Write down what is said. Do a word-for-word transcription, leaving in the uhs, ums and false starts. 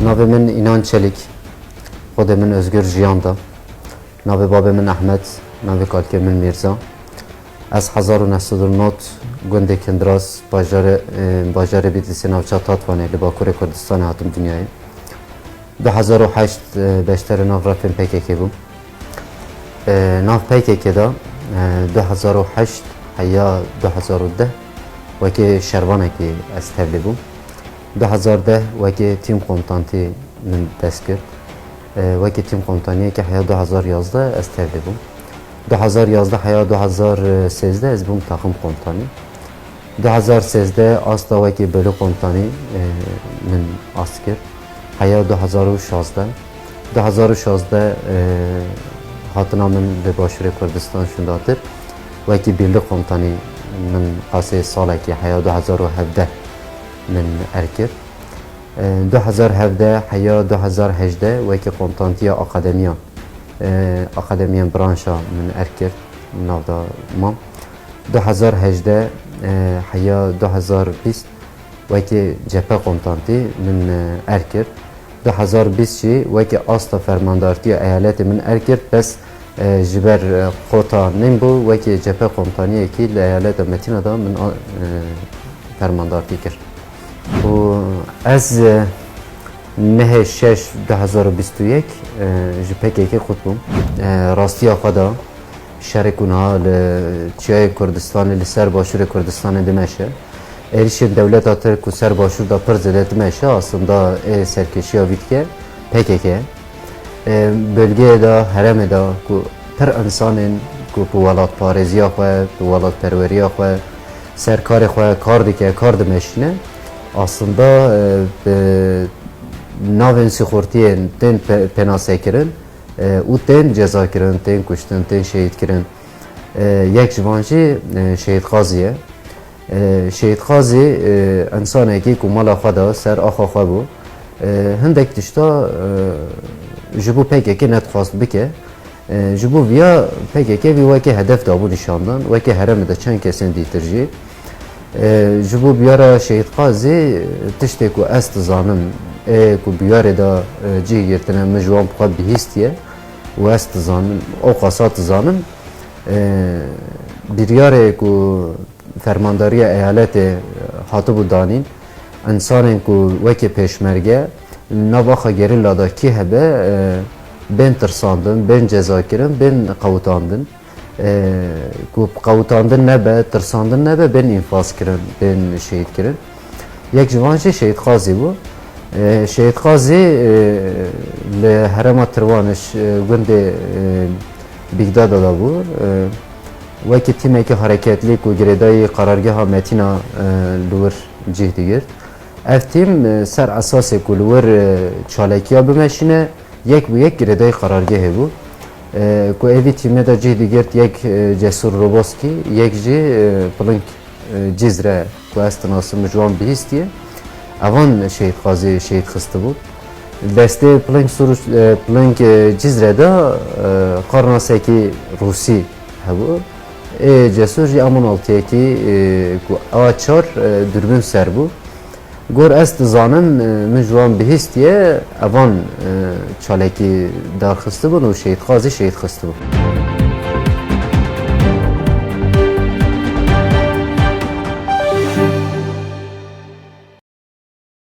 Navê min Înan Çelik, xwedê min Özgür Jiyan da. Navê babê min Ehmed, navê kalkê min Mîrza. Ez hezar û neh sed û nod gundê Kindiras, bajarê, e, bajarê Bîtlîsê navça Tatvanê li Bakurê Kurdistanê hatim dinyayê. Du hezar û heşt, e, beşdarê nav refên P K K bûm. E, nav P K K de, e, du hezar û heşt heya du hezar û deh wekî şervanekî ez tevlî bûm. Du hezar deh wekî tîm komutantî min dest kir. E, wekî tîm komutaniyekî heya du hezar yazdeh ez tevlî bûm. Du hezar yazdeh heya du hezar sêzdeh ez bûm taxim komutanî. Du hezar sêzdeh asta wekî bölük komutanî, e, min ast kir. Heya du hezar û şazdeh. Du hezar û şazdeh, e, hatina min li Başûrê Kurdistan şûndatir. Wekî birlik komutanî min qasê salekî heya du hezar û hevdeh min erk kir. E, du hezar hevdeh heya du hezar hejdeh wekî komutantiya akademiyan, e, akademiyan branşa min erk kir, navda mam. Du hezar hejdeh, e, heya du hezar bîst wekî cephe komutantî min, e, erk kir. Du hezar bîst jî wekî asta fermandartiya eyaletê min erk kir, bes, e, ji ber, e, kota nîn bû, wekî cephe komutaniyekî li eyaleta Metîna de min a, e, fermandartî kir. Û ez, e, nehê şeş du hezar û bîst û yek, e, ji P K K qut bûm. E, rastiya xwe de şerê ku niha li Çiyayê Kurdistanê, li ser Başûrê Kurdistanê dimeşe. Êrişên dewleta Tirk ku ser Başûr de pir zêde dimeşe, aslında ê serkêşiya vî dike P K K. E, bölgeyê de, herêmê de ku pir insanên ku bi welatparêziya xwe, bi welatperweriya xwe, ser karê xwe kar dike, kar dimeşîne, aslında, e, bi navên sîxurtiyên tên pe-, pênasekirin, e, û tên cezakirin, tên kuştin, tên şehîdkirin. E, yek ji van jî, e, Şehîd Qazî ye. E, Şehîd Qazî, e, însanekî ku mala xwe da ser axa xwe bû. E, hindek tişta, e, ji bo P K K nedixwast bike. E, ji bo viya P K K vî wekî hedef dabû nîşandan, wekî herêmê de çend kesên dîtir jî. E, ji bo biyara Şehîd Qazî, tiştê ku ez dizanim, ê ku biyarê de, e, cih girtine, min ji wan bi xwe bihîstiye û ez dizanim, ew qasa dizanim, e, biryarê ku fermandariya eyaletê hatibû danîn, însanên ku wekî pêşmerge, nav axa gerîla de kî hebe, e, bên tirsandin, bên cezakirin, bên qewitandin. E, ku qewitandin nebe, tirsandin nebe, bên înfaz kirin, bên şehîd kirin. Yek ji van jî Şehîd Qazî bû. E, Şehîd Qazî, e, li herêma Tirwanê, e, gundê, e, Bîgdada de bû. E, wekî tîmekî hareketlî ku girêdayî qarargeha Metîna, e, li wir cih digirt. Ev tîm, e, ser esasê ku li wir, e, çalekiya bimeşîne, yek bi yek girêdayî qarargehê bû. E, ku êvî tîmê de cih digirt yek, e, Cesur Roboskî, yek jî, e, Piling, e, Cizre ku ez dinasim ji wan bihîstiye. Evan Şehîd Qazî şehîd xistibû. Destê Piling Sur, e, Piling, e, Cizre de, e, qarnasekî Rûsî hebû. Ê Cesur jî M on altiyekî, e, ku A çar, e, dûrbîn ser bû. Gor ez dizanim, e, min ji wan bihîstiye, evan, e, çalekî darxistibûn û Şehîd Qazî şehîd xistibû.